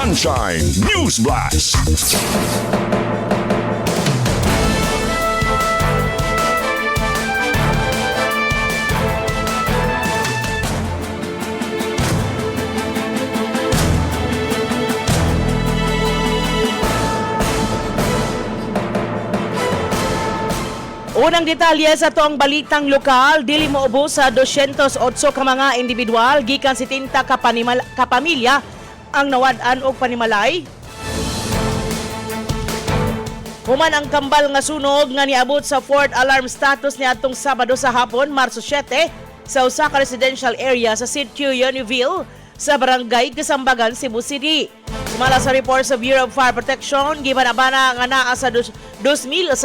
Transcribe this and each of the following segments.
Sunshine News Blast. Unang detalye sa toong balitang lokal, dili moubos sa 208 ka mga individual gikan 70 ka kapamilya ang nawad-an og panimalay. Human ang kambal nga sunog nga niabot sa fourth alarm status niadtong Sabado sa hapon, Marso 7, sa usa ka residential area sa Sitio Univille sa Barangay Kasambagan, Cebu City. Sumala sa report sa Bureau of Fire Protection, gibanabana nga naa sa 2,600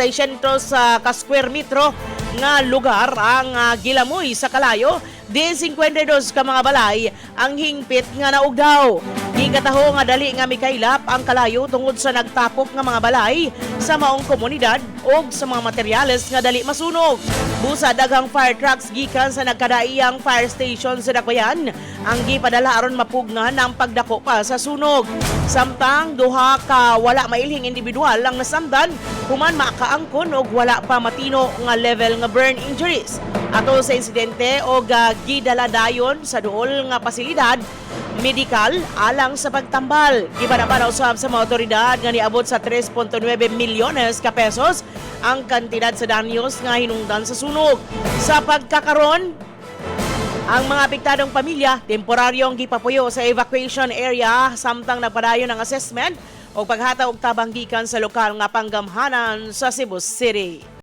sa ka square metro nga lugar ang gilamoy sa kalayo, diin 52 ka mga balay ang hingpit nga naugdaw. Gikataho nga dali nga mikaylap ang kalayo tungod sa nagtapok nga mga balay sa maong komunidad og sa mga materyales nga dali masunog. Busa daghang fire trucks gikan sa nagkadaiyang fire station sa Dakbayan ang gipadala aron mapugnan ang pagdako pa sa sunog. Samtang duha ka wala mailhing individual ang nasamdan human makaangkon og wala pa matino nga level nga burn injuries. Ato sa insidente og gidala dayon sa duol nga pasilidad medikal alang sa pagtambal. Gibanabana usab sa mga otoridad nga niabot sa 3.9 milyones ka pesos ang kantidad sa danyos nga hinungdan sa sunog. Sa pagkakaron, ang mga apektadong pamilya temporaryong gipapuyo sa evacuation area samtang nagpadayon ang assessment o paghatag og tabang gikan sa lokal nga panggamhanan sa Cebu City.